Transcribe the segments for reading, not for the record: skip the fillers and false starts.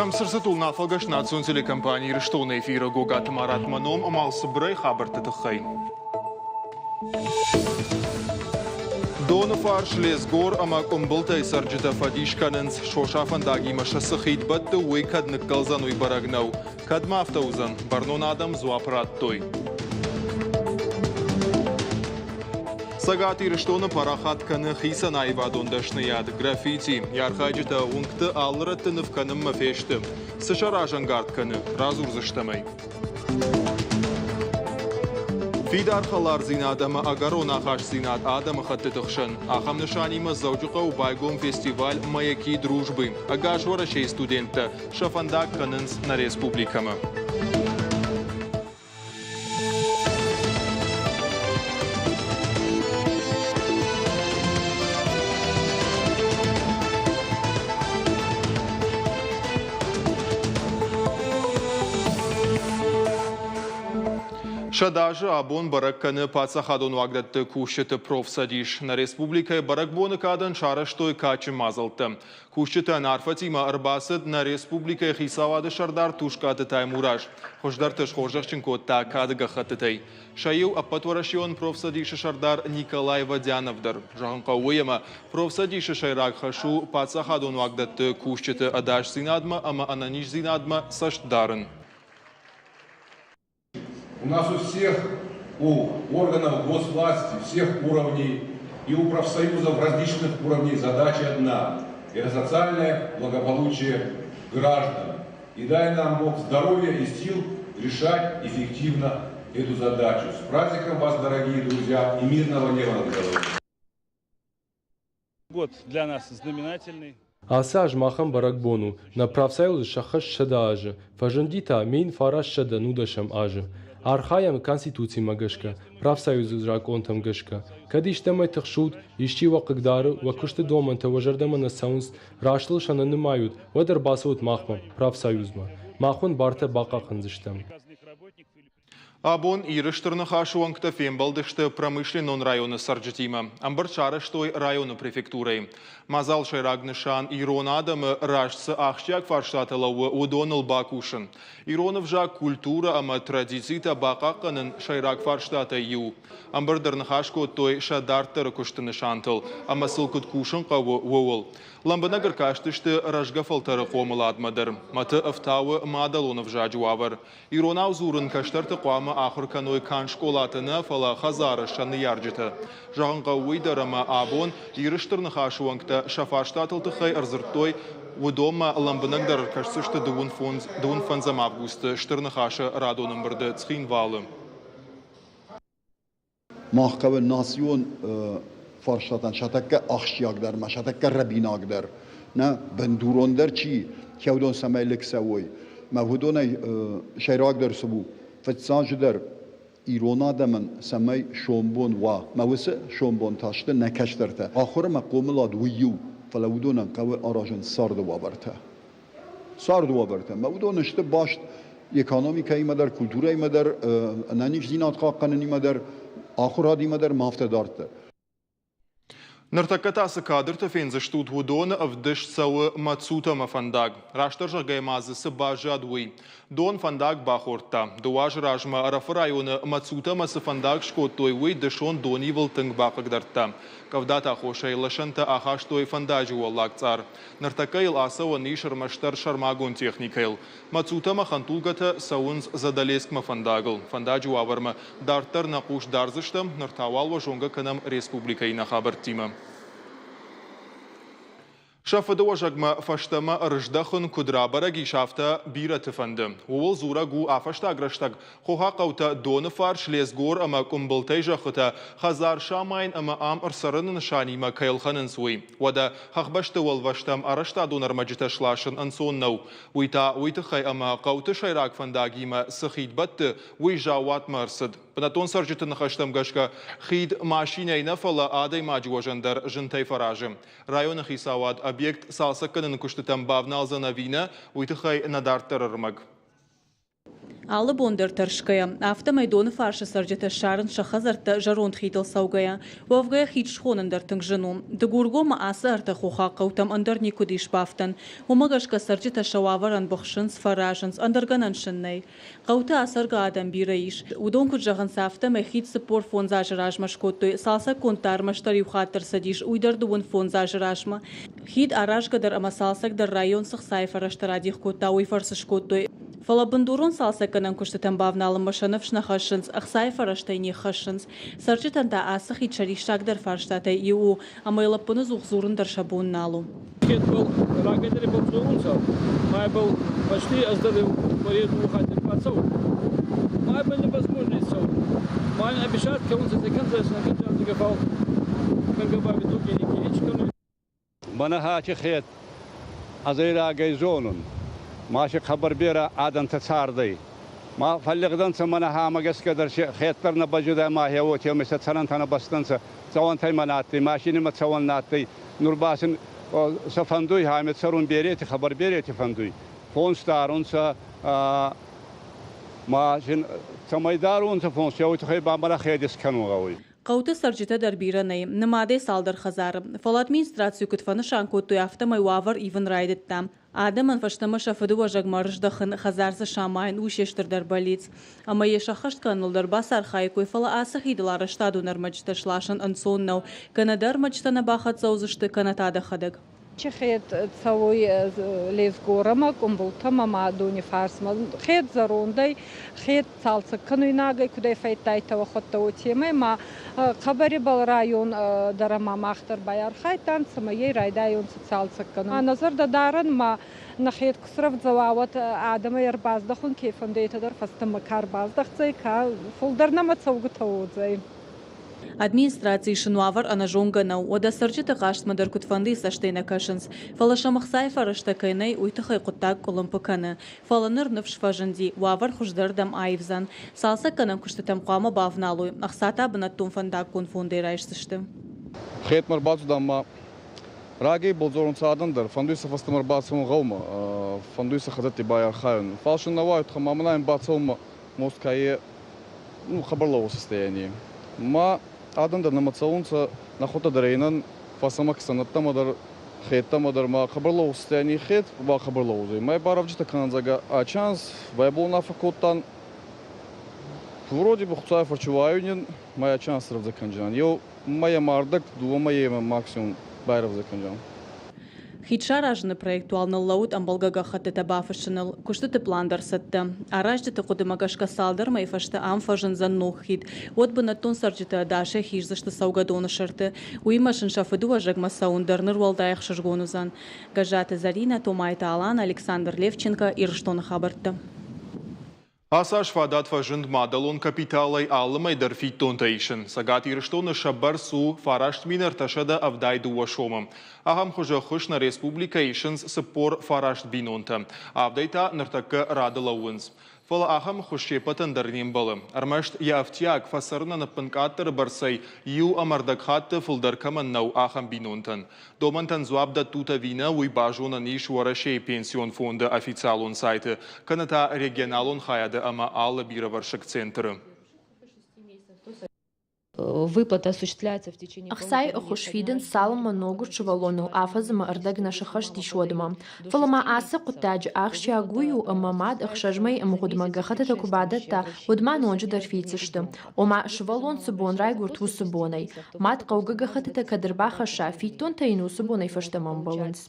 Сӕм цырцытыл афӕлгӕст национ телекомпани Ирыстоны эфиры Гогаты Марат мӕ ном ӕмӕ цыбырӕй хабӕртты тыххӕй. Доны фарс Лезгор ӕмӕ Къуымбылтӕй цӕрджытӕ фӕдис кӕнынц, соса фӕндагимӕ сӕ цы хид бӕтты, уый кӕд ныккӕлдзӕн, уый бӕрӕг нӕу. Кӕд ма афтӕ уыдзӕн, бӕрнон адӕм дзуапп радтой. Цӕгат Ирыстоны парахат кӕны хицӕн аивадон дӕсныйад граффити. Йӕ архайджытӕ уынгты алы рӕтты ныв кӕнынмӕ фесты. Цы сӕ разӕнгард кӕны, радзурдзыстӕм ӕй. Фидар хӕлардзинад ӕмӕ ӕгӕрон ахастдзинад адӕмыхӕттыты хсӕн. Ахӕм нысанимӕ Дзӕуджыхъӕуы байгом фестиваль «Маяки дружбы». Ӕгас Уӕрӕсейы студенттӕ сӕ фӕндаг кӕнынц нӕ республикӕмӕ. Сӕдӕазы абон бӕрӕг кӕны паддзахадон уагдӕтты кусджыты профцӕдис. Нӕ республикӕйы бӕрӕгбоны кадӕн сарӕзтой кадджын мадзӕлттӕ. Кусджытӕн арфӕтимӕ ӕрбацыд нӕ республикӕйы хицауады сӕрдар Тускъаты Таймураз. Хуыздӕрты схорзӕхджын кодта кады гӕххӕттытӕй. Сӕ иу ӕппӕтуӕрӕсеон профцӕдисы сӕрдар Николай Водянов дӕр. Зӕгъын хъӕуы уый, ӕмӕ профцӕдисы сӕйраг хӕс у паддзахадон уагдӕтты кусджыты ӕдасдзинадмӕ ӕмӕ ӕнӕниздзинадмӕ цӕст дарын. У нас у всех, у органов госвласти, всех уровней и у профсоюзов различных уровней задача одна – это социальное благополучие граждан. И дай нам Бог здоровья и сил решать эффективно эту задачу. С праздником вас, дорогие друзья, и мирного неба над головой! Год для нас знаменательный. Ацы аз махӕн бӕрӕгбон у, нӕ профсоюзы сӕххӕст 100 азы, фӕзынди та 1910 азы. Архайӕм Конституцимӕ гӕсгӕ, профсоюзы закъонтӕм гӕсгӕ. Кӕд истӕмӕй тыхсут, исчи уӕ хъыгдары, уӕ куысты домӕнтӕ уӕ зӕрдӕмӕ нӕ цӕуынц, растыл сӕ нӕ нымайут, уӕд ӕрбацӕут махмӕ, профсоюзмӕ. Мах уын бартӕ бахъахъхъӕндзыстӕм. Абон Иры Стыр Ныхасы уӕнгтӕ фембӕлдысты промышленнон районы цӕрджытимӕ. Ӕмбырд сарӕзтой районы префектурӕйы. Мадзал сӕйраг нысан ирон адӕмы раз цы ахсджиаг фарстатӕ лӕууы, уыдоныл бакусын. Ирон ӕвзаг, культурӕ ӕмӕ традицитӕ бахъахъхъӕнын сӕйраг фарстатӕй иу. Ӕмбырд ӕрныхас кодтой сӕ дарддӕры куысты нысантыл ӕмӕ сыл куыд кусын хъӕуы, ууыл. Лӕмбынӕг ӕркастысты рӕзгӕ фӕлтӕры хъомыладмӕ дӕр. Мӕты ӕфтауы мадӕлон ӕвзаджы уавӕр. Иронау дзурын кӕстӕрты хъуамӕ ахуыр кӕной канд скъолаты нӕ, фӕлӕ хӕдзары сӕ ныййарджытӕ. Зӕгъын хъӕуы уый дӕр, ӕмӕ абон Иры Стыр Ныхасы уӕнгтӕ сӕ фарстатыл тыххӕй ӕрдзырдтой, уыдонмӕ лӕмбынӕгдӕр ӕркӕсдзысты дыууын фӕндзӕм августы Стыр Ныхасы радон ӕмбырды Цхинвалы. Мах хъӕуы национ фарстатӕн сӕ тӕккӕ ахсджиагдӕр ӕмӕ сӕ тӕккӕ рӕбинагдӕр, нӕ бындурондӕр чи, уыдон цӕмӕй лыг цӕуой. Мӕ уыдонӕй сӕйрагдӕр цы у, фыццаджыдӕр ирон адӕмӕн цӕмӕй сомбон уа. Мӕ уыцы сомбон та сты нӕ кӕстӕртӕ. Ахуыр ӕмӕ хъомылад уый иу, фӕлӕ уыдонӕн хъӕуы аразын царды уавӕртӕ. Царды уавӕртӕ. Мӕ уыдон сты баст экономикӕимӕ дӕр, культурӕимӕ дӕр, ӕнӕниздзинад хъахъхъӕнынимӕ дӕр, ахуырадимӕ дӕр ма афтӕ дарддӕр. Ныртӕккӕ та цы кадртӕ фендзыстут, уыдоны ӕвдыст цӕуы Мацутӕмӕ фӕндаг. Растдӕр зӕгъгӕйӕ ма дзы цы баззад, уый. Дон фӕндаг бахордта. Дыууӕ азы размӕ Ӕрӕфы районы Мацутӕмӕ цы фӕндаг скодтой, уый дысон донивыл тынг бахъыгдардта. Къӕвдаты аххосӕй лӕсӕнтӕ ахастой фӕндаджы уӕллаг цъар. Ныртӕккӕ йыл ацӕуӕн ис ӕрмӕстдӕр сӕрмагонд техникӕйыл. Мацутӕмӕ хӕдтулгӕтӕ цӕуынц Задӕлескмӕ фӕндагыл. Фӕндаджы уавӕрмӕ дарддӕр нӕ хъус дардзыстӕм, ныр та уал уӕ зонгӕ кӕнӕм республикӕйы нӕ хабӕрттимӕ. Сӕ фыдыуӕзӕгмӕ фӕстӕмӕ ӕрыздӕхын куыд рабӕрӕг ис, афтӕ бирӕты фӕнды. Ууыл дзурӕг у а фӕстаг рӕстӕг хохаг хъӕутӕ Доныфарс, Лезгор ӕмӕ Къуымбылтӕй зӕххытӕ хӕдзар самайын ӕмӕ ам ӕрцӕрыны нысанимӕ кӕй ӕлхӕнынц, уый. Уӕдӕ хӕхбӕсты уӕлвӕзтӕм арӕзтадон ӕрмӕджытӕ сласын ӕнцон нӕу. Уый та уый тыххӕй ӕмӕ хъӕуты сӕйраг фӕндагимӕ цы хид бӕтты, уый заууатмӕ ӕрцыд. Бынӕттон цӕрджыты ныхӕстӕм гӕсгӕ, хид машинӕйы нӕ, фӕлӕ адӕймаджы уӕзӕн дӕр зынтӕй фӕразы. Районы хицауад объект цалцӕггӕнӕн куыстытӕм бавналдзӕн ӕви нӕ, уый тыххӕй нӕ дарддӕр ӕрмӕг. Алы бон дӕр тӕрсгӕйӕ, афтӕмӕй Доныфарсы цӕрджытӕ ссарынц сӕ хӕдзӕрттӕ зӕронд хидыл цӕугӕйӕ. Уӕвгӕ хид схонын дӕр тынг зын у. Дыгургомы ацы ӕртӕ хохаг хъӕутӕм ӕндӕр никуыд ис бафтӕн. Уымӕ гӕсгӕ цӕрджытӕ сӕ уавӕрӕн быхсынц, фӕразынц, ӕндӕр гӕнӕн сын нӕй. Хъӕуты ацӕргӕ адӕм бирӕ ис. Уыдон куыд зӕгъынц, афтӕмӕй хид 45 азы размӕ скодтой, цалцӕггонд та ӕрмӕстдӕр иу хатт ӕрцыдис, уый дӕр 35 азы размӕ. Хид аразгӕ дӕр ӕмӕ цалцӕг дӕр район цы хцайы фӕрӕзтӕ радих кодта, уый фӕрцы скодтой. Фӕлӕ бындурон цалцӕггӕнӕн куыстытӕм бавналынмӕ сӕ ныфс нӕ хӕссынц, ӕхцайы фӕрӕзтӕй не ххӕссынц. Цӕрджытӕн та ацы хид сӕ риссагдӕр фарстатӕй иу у, ӕмӕ йыл ӕппыныдзух дзурын дӕр сӕ бон нал у. Хедбӕл рагӕй дӕр дзорунцӕ, ма ибӕл почти ӕз дӕр къуӕре дууӕ хатти бацӕун. Ма ибӕл невозможно цӕун. Ма ин обещать кӕнунцӕ, кӕндзӕ, фал кӕнгӕ ба в итоге ничи кӕнуй. Мӕнӕ аци хед ӕз ӕй рагӕй зонун. Ма си хъӕбӕр берӕ адӕнтӕ цардӕй. Ма фӕллигъдӕнцӕ мӕнӕ ӕма гӕсгӕ дӕр хед дӕр нӕ базудӕй ма хе уотемӕй сӕ цӕрӕнтӕ нӕ бастӕнцӕ. Цӕуӕнтӕй ма нӕ адтӕй, машини ма цӕуӕн нӕ адтӕй. Нур ба син сӕ фӕндуй ами цӕрун берети, хъӕбӕр берети фӕндуй. Фонс дарунцӕ, ма син цӕмӕй дарунцӕ фонс, еу туххӕй ба мӕнӕ хед искӕнун гъӕуй. Хъӕуты цӕрджытӕ дӕр бирӕ нӕй, нымадӕй цалдӕр хӕдзары. Фӕлӕ администрацийы куыд фӕнысан кодтой, афтӕмӕй уавӕр ивын райдыдта. Адӕмӕн фӕстӕмӕ сӕ фыдыуӕзӕгмӕ ӕрыздӕхын, хӕдзар дзы самайын у се стырдӕр бӕллиц. Ӕмӕ йӕ сӕххӕст кӕныныл дӕр бацархайиккой, фӕлӕ ацы хидыл арӕзтадон ӕрмӕджытӕ сласын ӕнцон нӕу. Кӕнӕ дӕ ӕрмӕджытӕ нӕ бахӕццӕ уыдзысты, кӕнӕ та дӕхӕдӕг. Чи хед цӕуй Лезгорӕмӕ, Къумбултӕмӕ ма Донифарсмӕ. Хед зӕрондӕй, хед цалцӕг кӕнуйнагӕй, кудӕй фӕйдтайтӕ уӕхуӕдтӕ, уотемӕй ма хъӕбӕр ибӕл район дӕр ӕма мах дӕр байархайдтан, цӕмӕй ӕй райдайонцӕ цалцӕг кӕнун. Нӕ зӕрдӕ дарӕн ма нӕ хед ку срӕвдзӕуа, уӕд адӕмӕй ӕрбаздӕхун ке фӕндуй, етӕ дӕр фӕстӕмӕ ка ӕрбаздӕхдзӕй, ка фулдӕр нӕмӕ цӕугутӕ уодзӕй. Администрацийы сын уавӕр ӕнӕзонгӕ нӕу, уӕдӕ цӕрджыты хъастмӕ дӕр куыдфӕндыйы цӕстӕй нӕ кӕсынц. Фӕлӕ сӕм ӕхцайы фӕрӕзтӕ кӕй нӕй, уый тыххӕй хъуыддаг къуылымпы кӕны. Фӕлӕ ныр ныфс фӕзынди, уавӕр хуыздӕрдӕм аивдзӕн. Цалцӕггӕнӕн куыстытӕм хъуамӕ бавналой, ӕхца та бынӕттон фӕндаггон фондӕй райсдзысты. Хедмӕ ӕрбацудан ма рагӕй дзорунцӕ адӕн дӕр, фӕндуй сӕ фӕстӕмӕ ӕрбацӕун гъӕумӕ, фӕндуй сӕ хӕдзӕртти байархайун. Фал син нӕ уайуй, ма мӕнӕ бацӕунмӕ мост ка ну, хъӕбӕр лӕгъуз состоянии. Ма адӕн дӕр нӕмӕ цӕунцӕ, нӕхуӕдтӕ дӕр инӕн фӕсӕмӕ кӕсӕнӕдтӕмӕ дӕр, хедтӕмӕ дӕр ма хъӕбӕр лӕгъуз состоянии хед ба хъӕбӕр лӕгъуз. Ма барӕвджитӕ кӕнӕн, зӕгъгӕ, ачи анз байбол унаффӕ кодтан. Вроде бы Хуцауи фӕрци уайуй нин, ма ачи анз рӕвдзӕ кӕнджинан. Еу мӕйӕ ма ӕрдӕг, дууӕ мӕйемӕ максимум байрӕвдзӕ кӕнджинан. Хид саразыны проект уал ныллӕууыд ӕмбӕлгӕ гӕххӕттытӕ бафыссыныл, куыстыты план дӕр цӕттӕ. Аразджыты хъуыдымӕ гӕсгӕ цалдӕр мӕйы фӕстӕ ам фӕзындзӕн ног хид. Уӕд бынӕттон цӕрджытӕ ӕдасӕй хиздзысты цӕугӕдоны сӕрты. Уыимӕ сын сӕ фыдыуӕзӕгмӕ цӕуын дӕр ныр уӕлдай ӕхсызгон уыдзӕн. Гӕззаты Зӕринӕ, Томайты Алан, Александр Левченко, Ирыстоны хабӕрттӕ. Ацы аз фадат фӕзынд мадӕлон капиталӕй алы мӕй дӕр фиддонтӕ исын. Цӕгат Ирыстоны сӕ бӕрц у 9382 сомы. Ахӕм хуызы ӕххуыс нӕ республикӕйы исынц 49 бинонтӕ. Авдӕй та ныртӕккӕ рады лӕууынц. Фӕлӕ ахӕм ӕххуыс се ппӕтӕн дӕр не мбӕлы. Ӕрмӕст йӕ ӕфтиаг фӕцӕрынӕн ӕппынкъаддӕры бӕрцӕй иу ӕмӕ ӕрдӕг хатты фылдӕр кӕмӕн нӕу, ахӕм бинонтӕн. Домӕнтӕн дзуапп дӕттут ӕви нӕ, уый базонӕн ис Уӕрӕсейы пенсион фонды официалон сайты, кӕнӕ та регионалон хайады ӕмӕ алы бирӕвӕрсыг центры. Выплата осуществляется в течение Ӕхцайы ӕххуыс фидынц, цалынмӕ ноггуырд сывӕллоныл афӕдз ӕмӕ ӕрдӕг нӕ сыххӕст ис, уӕдмӕ. Фӕлӕ ма ацы хъуыддаджы ахсджиаг уый у, ӕмӕ мад 6 мӕйы ӕмгъуыдмӕ гӕххӕттытӕ куы бадӕтта, уӕд ма ноджыдӕр фиддзысты. Ома, сывӕллон цы бон райгуырд, уыцы бонӕй. Мад хъӕугӕ гӕххӕттытӕ кӕд ӕрбахӕсса, фиддонтӕ йын уыцы бонӕй фӕстӕмӕ ӕмбӕлынц.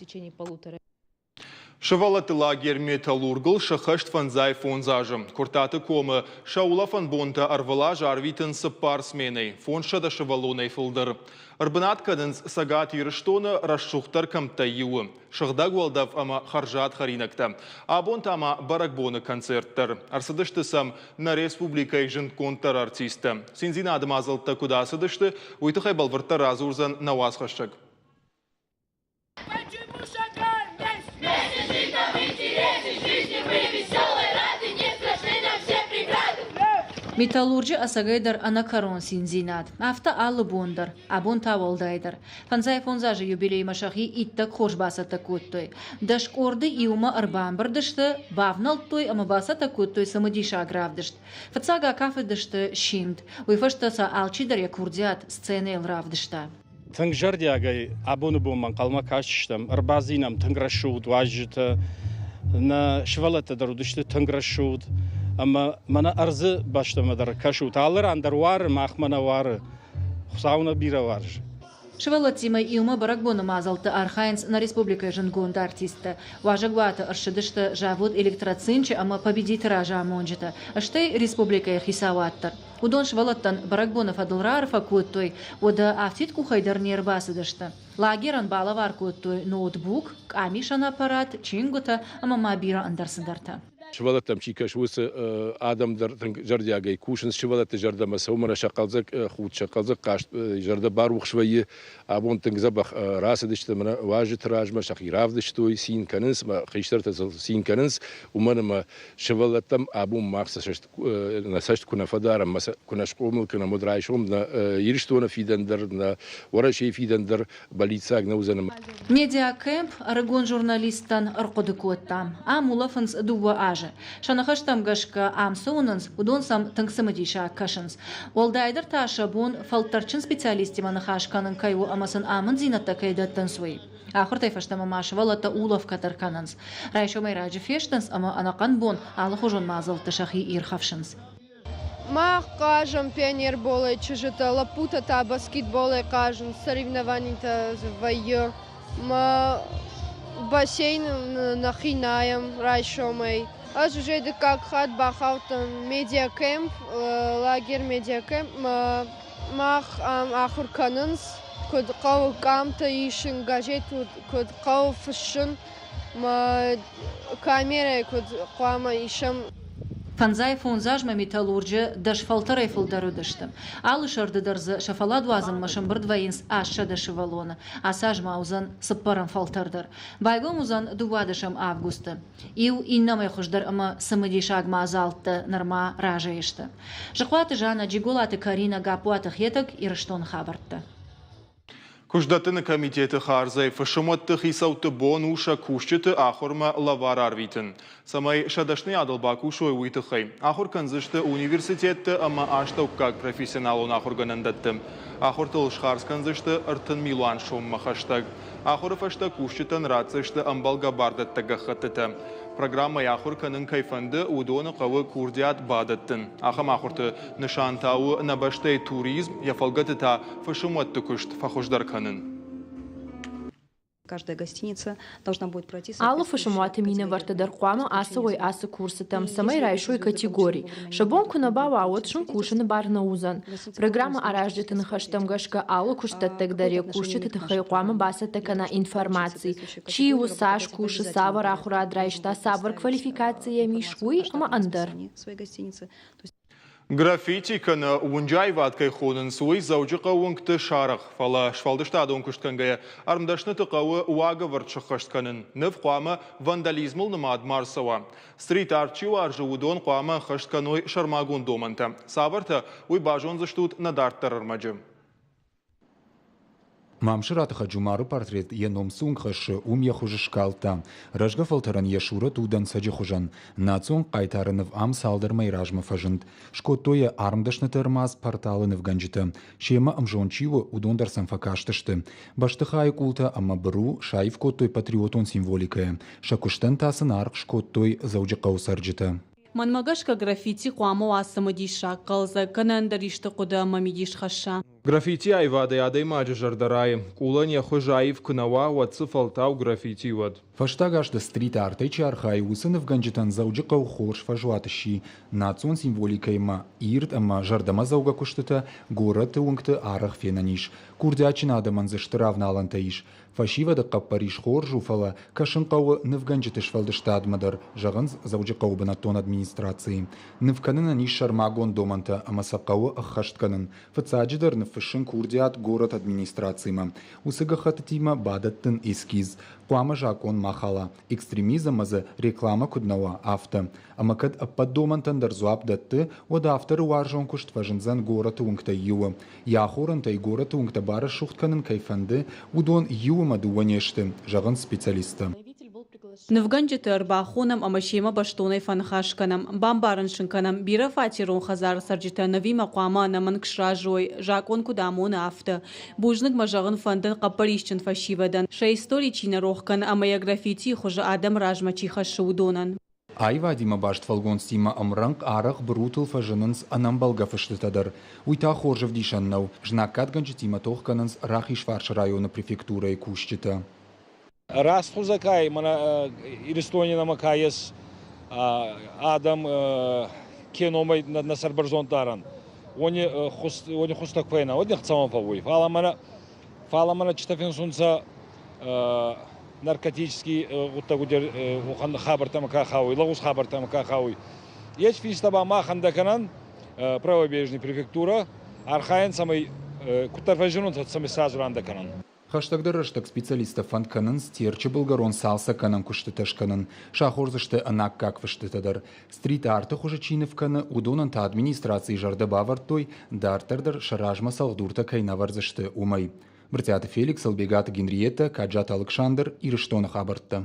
Сывӕллӕтты лагерь «Металлургыл» сӕххӕст 55 азы. Куырттаты комы сӕ улӕфӕн бонтӕ ӕрвылаз арвитынц цыппар сменӕй, 500 сывӕллонӕй фылдӕр. Ӕрбынат кӕнынц Цӕгат Ирыстоны рӕсугъддӕр кӕмттӕй иуы. Сыгъдӕг уӕлдӕф ӕмӕ хӕрзад хӕринӕгтӕ. Абон та ма бӕрӕгбоны концерт дӕр. Ӕрцыдысты сӕм нӕ республикӕйы зындгонддӕр артисттӕ. Циндзинады мадзӕлттӕ куыд ацыдысты, уый тыххӕй бӕлвырддӕр радзурдзӕн нӕ уацхӕссӕг. Почему шагаем вместе? Вместе жить нам интересней, жизни мы веселой рады, не страшны нам все преграды. Металлурджы ӕцӕгӕйдӕр ӕнӕкӕрон циндзинад. Афтӕ алы бон дӕр, абон та уӕлдайдӕр. 55 азы юбилеймӕ сӕхи иттӕг хорз бацӕттӕ кодтой. 10 къорды иумӕ ӕрбамбырд сты, бавнӕлдтой ӕмӕ бацӕттӕ кодтой цымыдисаг равдыст. Фыццаг акафыдысты Симд. Уый фӕстӕ сӕ алчидӕр йӕ курдиат сценӕйыл равдыста. Тынг зӕрдиагӕй абоны бонмӕ ӕнхъӕлмӕ кастыстӕм, ӕрбадзинӕм тынг рӕсугъд уазджытӕ. Нӕ сывӕллӕттӕ дӕр уыдысты тынг рӕсугъд. Ӕмӕ мӕнӕ ӕрдзы бӕстӕмӕ дӕр кӕсут. Алы ран дӕр уары, махмӕ нӕ уары. Хуыцау нӕ бирӕ уарзы. Сывӕллӕттимӕ иумӕ бӕрӕгбоны мадзӕлтты архайынц нӕ республикӕйы зындгонд артисттӕ. Уазӕгуаты ӕрцыдысты завод «Электроцинчы» ӕмӕ «Победит-ы» разамонджытӕ, стӕй республикӕйы хицауад дӕр. Уыдон сывӕллӕттӕн бӕрӕгбоны фӕдыл раарфӕ кодтой, уӕдӕ афтид къухӕй дӕр не рбацыдысты. Лагерӕн балӕвар кодтой ноутбук, къамисӕн аппарат, чингуытӕ ӕмӕ ма бирӕ ӕндӕр цыдӕртӕ. Сывӕллӕттӕм чи кӕсы, уыцы адӕм дӕр тынг зӕрдиагӕй кусынц сывӕллӕтты зӕрдӕмӕ цӕуы, мӕнӕ сӕ хъӕлдзӕг худт, сӕ хъӕлдзӕг хъазт зӕрдӕ барухс вӕййы. Абон тынг дзӕбӕх рацыдысты мӕнӕ уазджыты размӕ, сӕхи равдыстой, цин кӕнынц, мӕ хистӕртӕ сыл цин кӕнынц, уымӕн ӕмӕ сывӕллӕттӕм абон мах нӕ цӕст куы нӕ фӕдарӕм, куы нӕ схъомыл кӕнӕм, уӕд райсом нӕ Ирыстоны фидӕн дӕр, нӕ Уӕрӕсейы фидӕн дӕр бӕллиццаг нӕ уыдзӕн. Медиакэмп ӕрыгон журналисттӕн ӕрхъуыды кодта. Ам улӕфынц 2 азы. Сӕ ныхӕстӕм гӕсгӕ, ам цы уынынц, уыдон сӕм тынг цымыдисаг кӕсынц. Уӕлдайдӕр та сӕ бон фӕлтӕрдджын специалисттимӕ ныхас кӕнын кӕй у ӕмӕ сын амынддзинӕдтӕ кӕй дӕттынц, уый. Ахуыртӕй фӕстӕмӕ ма сывӕллӕттӕ улӕфгӕ дӕр кӕнынц. Райсомӕй раджы фестынц ӕмӕ ӕнӕхъӕн бон алыхуызон мадзӕлтты сӕхи ирхӕфсынц. Мах хъазӕм пионерболӕй чызджытӕ, лӕппутӕ та баскетболӕй хъазынц, соревнованитӕ дзы вӕййы. Мӕ бассейны нӕхи найӕм райсомӕй. Ӕз уже дыккаг хатт бахаудтӕн медиакэмп, лагерь медиакэмп. Мах ам ахуыр кӕнынц, куыд хъӕуы къамтӕ исын, газет куыд хъӕуы фыссын, мӕ камерӕйы куыд хъуамӕ исӕм. 55 азмӕ металлурджы 10 фӕлтӕрӕй фылдӕр уыдысты. Алы сӕрды дӕр дзы сӕ фӕллад уадзынмӕ сӕмбырд вӕййынц 800 сывӕллоны. Ацы аз ма уыдзӕн 4-ӕм фӕлтӕр дӕр. Байгом уыдзӕн 12 августы. Иу иннӕмӕй хуыздӕр ӕмӕ цымыдисаг мадзӕлттӕ нырма разӕй сты. Зыхъуаты Жанна, Джиголаты Карина, Гаппуаты Хетӕг, Ирыстоны хабӕрттӕ. Куыстдӕттыны комитеты хардзӕй фысымуӕтты хицӕутты бон у сӕ кусджыты ахуырмӕ лӕвар арвитын. Цӕмӕй сӕ дӕсныйадыл бакусой, уый тыххӕй. Ахуыр кӕндзысты университетты ӕмӕ астӕуккаг профессионалон ахуыргӕнӕндӕтты. Ахуыртыл схардз кӕндзысты 30 милуан соммӕ хӕстӕг. Ахуыры фӕстӕ кусджытӕн ратдзысты ӕмбӕлгӕ бардӕттӕг гӕххӕттытӕ. Программӕйы ахуыр кӕнын кӕй фӕнды, уыдоны хъӕуы курдиат бадӕттын. Ахӕм ахуырты нысан та у нӕ бӕстӕйы туризм, йӕ фӕлгӕты та фысымуӕтты куыст фӕхуыздӕр кӕнын. Каждая гостиница должна будет пройти Алы фысымуаты минӕвӕрттӕ дӕр хъуамӕ ацӕуой ацы курсытӕм, цӕмӕй райсой категори. Сӕ бон куы нӕ бауа, уӕд сын кусыны бар нӕ уыдзӕн. Программӕ аразджыты ныхӕстӕм гӕсгӕ алы куыстдӕттӕг дӕр йӕ кусджыты тыххӕй хъуамӕ бацӕттӕ кӕна информаци, чи у, цас кусы, цавӕр ахуырад райста, цавӕр квалификаци йӕм ис, уый ӕмӕ ӕндӕр. Граффити кӕнӕ уынджы аивад кӕй хонынц, уый Дзӕуджыхъӕуы уынгты сарӕх. Фӕлӕ сфӕлдыстадон куыст кӕнгӕйӕ ӕрмдӕсныты хъӕуы уагӕвӕрд сыххӕст кӕнын. Ныв хъуамӕ вандализмыл нымад ма рцӕуа. Стрит-арт чи уарзы, уыдон хъуамӕ ӕххӕст кӕной сӕрмагонд домӕнтӕ. Цавӕртӕ, уый базондзыстут нӕ дарддӕр ӕрмӕджы. Мамсыраты Хаджумары портрет йӕ ном цы уынг хӕссы, уым йӕ хуыз скалдта. Рӕзгӕ фӕлтӕрӕн йӕ сурӕт у дӕнцӕджы хуызӕн. Национ хъайтары ныв ам цалдӕр мӕйы размӕ фӕзынд. Скодтой йӕ армдӕсныты ӕрмадз порталы нывгӕнджытӕ. Семӕ ӕмзонд чи у, уыдон дӕр сӕм фӕкастысты. Бӕстыхайы къултӕ ӕмӕ быру саив кодтой патриотон символикӕйӕ. Сӕ куыстӕн та сын аргъ скодтой Дзӕуджыхъӕуы цӕрджытӕ. Мӕнмӕ гӕсгӕ граффити хъуамӕ уа цымыдисаг, хъӕлдзӕг, кӕнӕ ӕндӕр исты хъуыды ӕмӕ мидис хӕсса. Граффити аивадӕй адӕймаджы зӕрдӕ райы. Къулӕн йӕ хуыз аив куы нӕ уа, уӕд дзы фӕлтау граффити уӕд. Фӕстаг азты стрит-артӕй чи архайы, уыцы нывгӕнджытӕн Дзӕуджыхъӕу хорз фӕзуат сси. Национ символикӕимӕ ирд ӕмӕ зӕрдӕмӕдзӕугӕ куыстытӕ горӕты уынгты арӕх фенӕн ис. Курдиатджын адӕмӕн дзы стыр авналӕнтӕ ис. Фӕсивӕды хъӕппӕрис хорз у, фӕлӕ кӕсын хъӕуы нывгӕнджыты сфӕлдыстадмӕ дӕр, зӕгъынц Дзӕуджыхъӕуы бынӕттон администрацийы. Ныв кӕнынӕн ис сӕрмагонд домӕнтӕ ӕмӕ сӕ хъӕуы ӕххӕст кӕнын. Фыццаджыдӕр ныв ныффыссын курдиат горӕты администрацимӕ. Уыцы гӕххӕттытимӕ бадӕттын эскиз. Хъуамӕ закъон ма хала, экстремизм ӕмӕ дзы рекламӕ куыд нӕ уа, афтӕ. Ӕмӕ кӕд ӕппӕт домӕнтӕн дӕр дзуапп дӕтты, уӕд авторы уарзон куыст фӕзындзӕн горӕты уынгтӕй иуы. Йӕ ахорӕнтӕй горӕты уынгтӕ барӕсугъд кӕнын кӕй фӕнды, уыдон иу ӕмӕ дыууӕ не сты, зӕгъынц специалисттӕ. Нывгӕнджыты ӕрбахонӕм ӕмӕ семӕ бӕстонӕй фӕныхас кӕнӕм, бамбарын сын кӕнӕм, бирӕфатерон хӕдзары цӕрджытӕ нывимӕ хъуамӕ ӕнӕмӕнг сразы уой, закъон куыд амоны, афтӕ. Бузныг мӕ зӕгъын фӕнды хъӕппӕрисджын фӕсивӕдӕн, сӕ истори чи нӕ рох кӕны ӕмӕ йӕ граффитийы хуызы адӕмы размӕ чи хӕссы, уыдонӕн. Аивадимӕ баст фӕлгонцтимӕ ӕмрӕнхъ арӕх бырутыл фӕзынынц ӕнӕмбӕлгӕ фыстытӕ дӕр. Уый та хорз ӕвдисӕн нӕу, знаггадгӕнджытимӕ тох кӕнынц Рахизфарсы районы префектурӕйы кусджытӕ. Раст хузӕ ка ӕй, мӕнӕ Иристони нӕмӕ ка ес адӕм ке номӕй нӕ сӕрбӕрзонд дарӕн, уони уони хузтӕ ку фӕйна, уӕд ӕхцӕуӕн фӕууй. Фал мӕнӕ фал мӕнӕ читӕ финсунцӕ наркотический гъуддӕгути хабӕрттӕмӕ ка хауй, лӕгъуз хабӕрттӕмӕ ка хауй. Ес финста ба мах ӕндӕ кӕнӕн правобережный префектура, архайӕн, цӕмӕй куддӕр фӕззинунцӕ, цӕмӕй сразу рандӕ кӕнӕн. Хӕстӕгдӕр рӕстӕг специалисттӕ фӕнд кӕнынц Терчы былгӕрон цалцӕггӕнӕн куыстытӕ скӕнын, сахордзысты ӕнаккаг фыстытӕ дӕр. Стрит-арты хуызы чи ныв кӕны, уыдонӕн та администрацийы зӕрдӕ бавӕрдтой, дарддӕр дӕр сӕ размӕ цӕлхдуртӕ кӕй нӕ ӕвӕрдзысты, уымӕй. Брытъиаты Феликс, Ӕлбегаты Генриеттӕ, Каджаты Алыксандр, Ирыстоны хабӕрттӕ.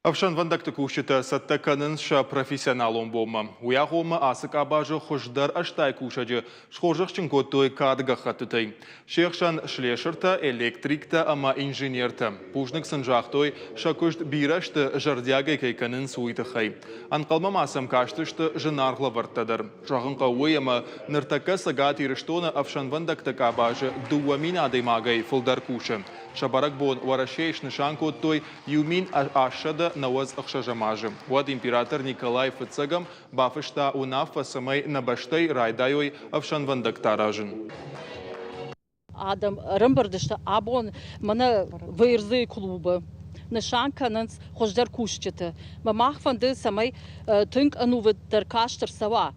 Ӕфсӕнвӕндӕгты кусджытӕ цӕттӕ кӕнынц сӕ профессионалон бонмӕ. Уый агъоммӕ ацы къабазы хуыздӕр 80 кусӕджы схорзӕхджын кодтой кады гӕххӕттытӕй. Се хсӕн слесыртӕ, электриктӕ ӕмӕ инженертӕ. Бузныг сын загътой, сӕ куыст бирӕ сты зӕрдиагӕй кӕй кӕнынц, уый тыххӕй. Ӕнхъӕлмӕ ма сӕм кастысты зынаргъ лӕвӕрттӕ дӕр. Зӕгъын хъӕуы уый, ӕмӕ ныртӕккӕ Цӕгат Ирыстоны ӕфсӕнвӕндӕгты къабазы 2000 адӕймагӕй фылдӕр кусы. Сӕ бӕрӕгбон Уӕрӕсейы снысан кодтой 1896 азы. Уӕд император Николай Фыццӕгӕм бафыста уынаффӕ, цӕмӕй нӕ бӕстӕйы райдайой ӕфсӕнвӕндӕгтӕ аразын. Адӕм ӕрӕмбырд сты абон мӕнӕ ВРЗ-йы клубы. Нысан кӕнынц хуыздӕр кусджыты. Мӕ мах фӕнды, цӕмӕй тынг ӕнувыддӕр каст ӕрцӕуа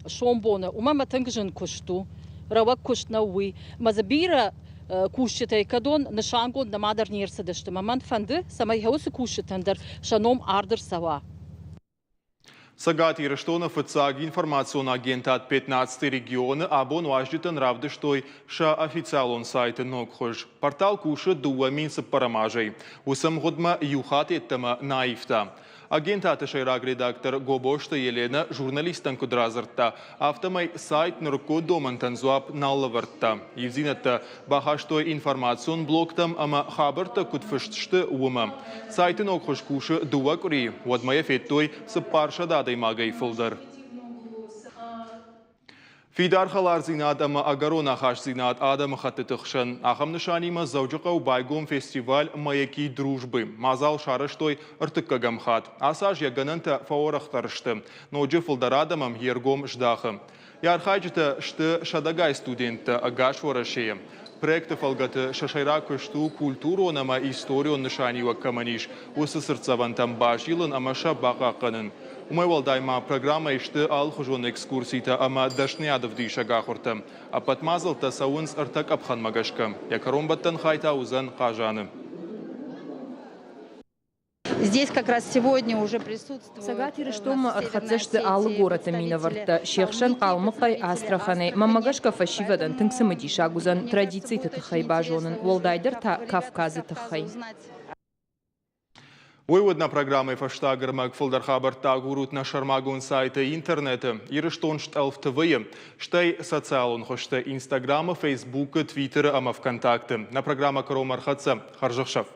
сомбоны. Уымӕн ӕмӕ тынг зын куыст у. Рӕуӕг куыст нӕу уый. Ӕмӕ дзы бирӕ кусджытӕй кӕдон нысангонд нӕма дӕр не рцыдысты. Мӕ мӕн фӕнды, цӕмӕй уыцы кусджытӕн дӕр сӕ ном ард ӕрцӕуа. Цӕгат Ирыстоны фыццаг информацион агентад 15 регионы абон уазджытӕн равдыстой сӕ официалон сайты ног хуыз. Портал кусы 2004 азӕй. Уыцы ӕмгъуыдмӕ иу хатт йеддӕмӕ нӕ аивта. Агентады сӕйраг редактор Гобозты Еленӕ журналисттӕн куыд радзырдта, афтӕмӕй сайт нырыккон домӕнтӕн дзуапп нал лӕвӕрдта. Ивдзинӕдтӕ бахастой информацион блоктӕм ӕмӕ хабӕрттӕ куыд фыст сты, уымӕ. Сайты ног хуыз кусы дыууӕ къуырийы, уӕдмӕ йӕ федтой 400 адӕймагӕй фылдӕр. Фидар хӕлардзинад ӕмӕ ӕгӕрон ахастдзинад адӕмыхӕттыты хсӕн. Ахӕм нысанимӕ Дзӕуджыхъӕуы байгом фестиваль «Маяки дружбы». Мадзал сарӕзтой ӕртыккӕгӕм хатт. Ацы аз йӕ гӕнӕнтӕ фӕуӕрӕхдӕр сты. Ноджы фылдӕр адӕмӕм йе ргом здахы. Йӕ архайджытӕ сты сӕдӕгай студенттӕ ӕгас Уӕрӕсейы. Проекты фӕлгӕты сӕ сӕйраг куыст у культурон ӕмӕ историон нысаниуӕг кӕмӕн ис, уыцы цыртдзӕвӕнтӕм базилын ӕмӕ сӕ бахъахъхъӕнын. Уымӕй уӕлдай ма программӕйы сты алыхуызон экскурситӕ ӕмӕ дӕсныйадӕвдисӕг ахуыртӕ. Ӕппӕт мадзӕлттӕ цӕуынц ӕртӕ къӕпхӕнмӕ гӕсгӕ. Йӕ кӕронбӕттӕн хай та уыдзӕн Хъазаны. Здесь как раз сегодня уже присутствуют Цӕгат Ирыстонмӕ ӕрхӕццӕ сты алы горӕты минӕвӕрттӕ, се хсӕн Хъалмыхъӕй, Астраханӕй. Мӕнмӕ гӕсгӕ фӕсивӕдӕн тынг цымыдисаг уыдзӕн традициты тыххӕй базонын, уӕлдайдӕр та Кавказы тыххӕй. Уый уыд нӕ программӕйы фӕстаг ӕрмӕг. Фылдӕр хабӕрттӕ агурут нӕ сӕрмагонд сайты интернеты Ирыстон стъӕлф ТВ-йы, стӕй социалон хуызты Инстаграмы, Фейсбукы, Твиттеры ӕмӕ ВКонтакты. Нӕ программӕ кӕронмӕ ӕрхӕццӕ. Хӕрзӕхсӕв!